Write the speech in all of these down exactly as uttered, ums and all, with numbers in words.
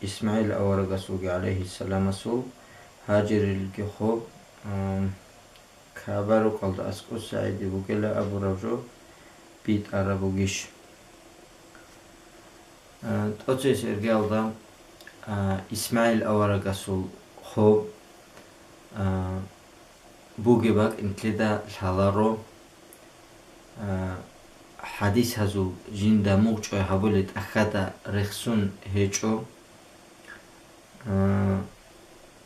ИсмагӀил аварагасулги гӀалайгьиссаламасул Гьажирилги хоб, ам, Каба рукъалда аскӀоса гӀеде бугела абураб жо битӀараб бугищ? А, тӀоцебесеб иргаялда, а, ИсмагӀил аварагасул хоб, а, бугеб бакӀ нилъеда лъаларо, а, хӀадисазул жинда мугъчӀвай гьабулеб тӀахьазда рехсон гьечӀо. А,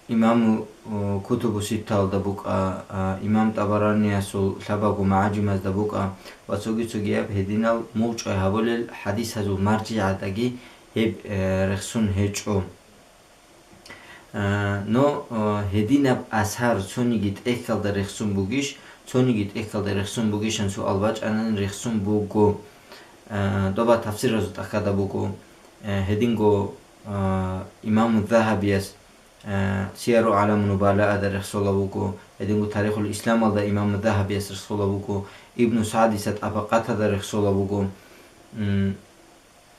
имаму, о, Кутубу Ситтаялда букӀа, а, имам ТӀабараниясул лъабабго МагӀажимазда букӀа ва цоги-цогияб гьединал мугъчӀвай гьабулел хӀадисазул маржигӀаздаги гьеб, э, рехсон гьечӀо. А, но, а, гьединаб асар цониги тӀехьалда рехсон бугищ, цониги тӀехьалда рехсон бугищан суал бачӀанани, рехсон буго. А, доба тафсиразул тӀахьазда буго. А, гьединго, а, имаму Загьабияс, а, Сияру ГӀаламун Нубалаада рехсола буго, гьединго Тарихул Исламалда имаму Загьабияс рехсола буго, Ибну СагӀдица ТӀабакъатада рехсола буго. М,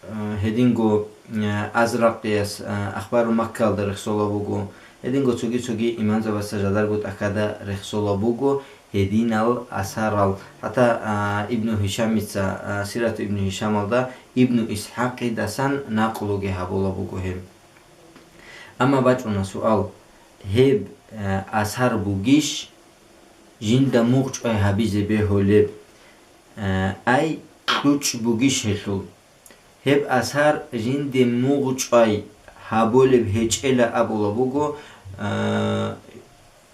Э, гьединго, э, Азракъияс, э, Ахбару Маккаялда рехсола буго, гьединго цоги-цоги имамзабаца жадарго тӀахьазда рехсола буго гьединал асарал. ХӀатта, а, Ибну Гьишамица, а, Сирату Ибну Гьишамалда Ибну ИсхӀакъидасан накълуги гьабула буго гьеб. Амма бачӀуна суал, гьеб, э, асар бугищ жинда мугъчӀвай гьабизе бегьулеб? Э, ай, кьучӀ бугищ гьелъул? Гьеб асар жинде мугъчӀвай гьабулеб гьечӀела абула буго, а,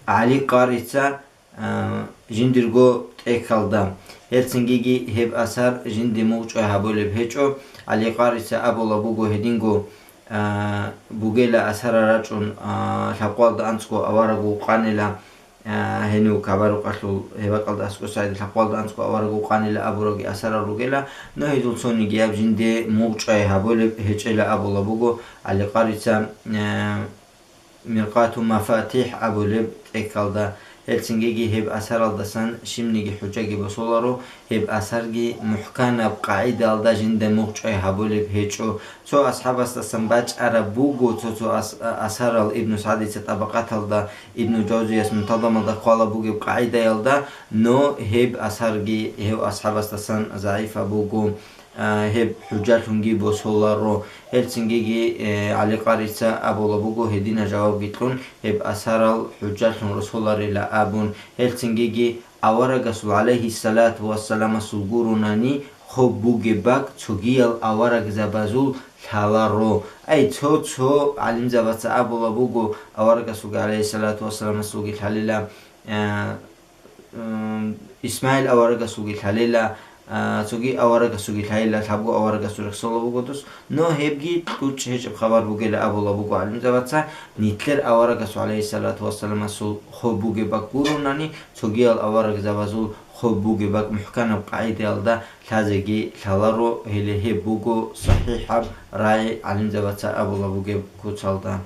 ГӀали Къарица, а, жиндирго тӀехьалда. Гьелцинги гьеб асар жинде мугъчӀвай гьабулеб гьечӀо. ГӀали Къарица абула буго гьединго, а, бугела асарал рачӀун, а, лъабкъоялда анцӀго авараг вукъанила, а, гьенив Каба рукъалъул гьеб бакӀалда аскӀоса гӀеде лъабкъоялда анцӀго авараг вукъанила абураги асарал ругела, но гьезул цонигияб жинде мугъчӀвай гьабулеб гьечӀела абула буго ГӀали Къарица, а, Миркъату МафатихӀ абулеб тӀехьалда. Гьелцинги гьеб асаралдасан щибниги хӀужаги босуларо, гьеб асарги мухӀканаб къагӀидаялда жинда мугъчӀвай гьабулеб гьечӀо. Цо асхӀабасдасан бачӀараб буго цо-цо ас-, асарал Ибну СагӀдица ТӀабакъаталда, Ибну Жавзияс Мунтазамалда хъвала бугеб къагӀидаялда, но гьеб асарги гьев асхӀабасдасан загӀипаб буго, а, гьеб хӀужалъунги босуларо. Гьелцинги, э, ГӀали Къарица абула буго гьедина жавабги кьун, гьеб асарал хӀужалъун росуларила абун. Гьелцинги аварагасул, гӀалайгьиссалату вассаламасул, гуронани хоб бугеб бакӀ цогиял аварагзабазул лъаларо. Ай, цо-цо гӀалимзабаца абула буго, аварагасулги, гӀалайгьиссалату вассаламасулги лъалила, а, м, ИсмагӀил аварагасулги лъалила, а, цоги аварагасулги лъалила, лъабго аварагасул рехсола буго дос. Но гьебги кьучӀ гьечӀеб хабар бугела абула буго гӀалимзабаца, нилъер аварагасул, гӀалайгьиссалату вассаламасул, хоб бугеб бакӀ гуронани, цогиял аварагзабазул хоб бугеб бакӀ мухӀканаб къагӀидаялда лъазеги лъаларо, гьеле гьеб буго сахӀихӀаб рагӀи гӀалимзабаца абула бугеб куцалда.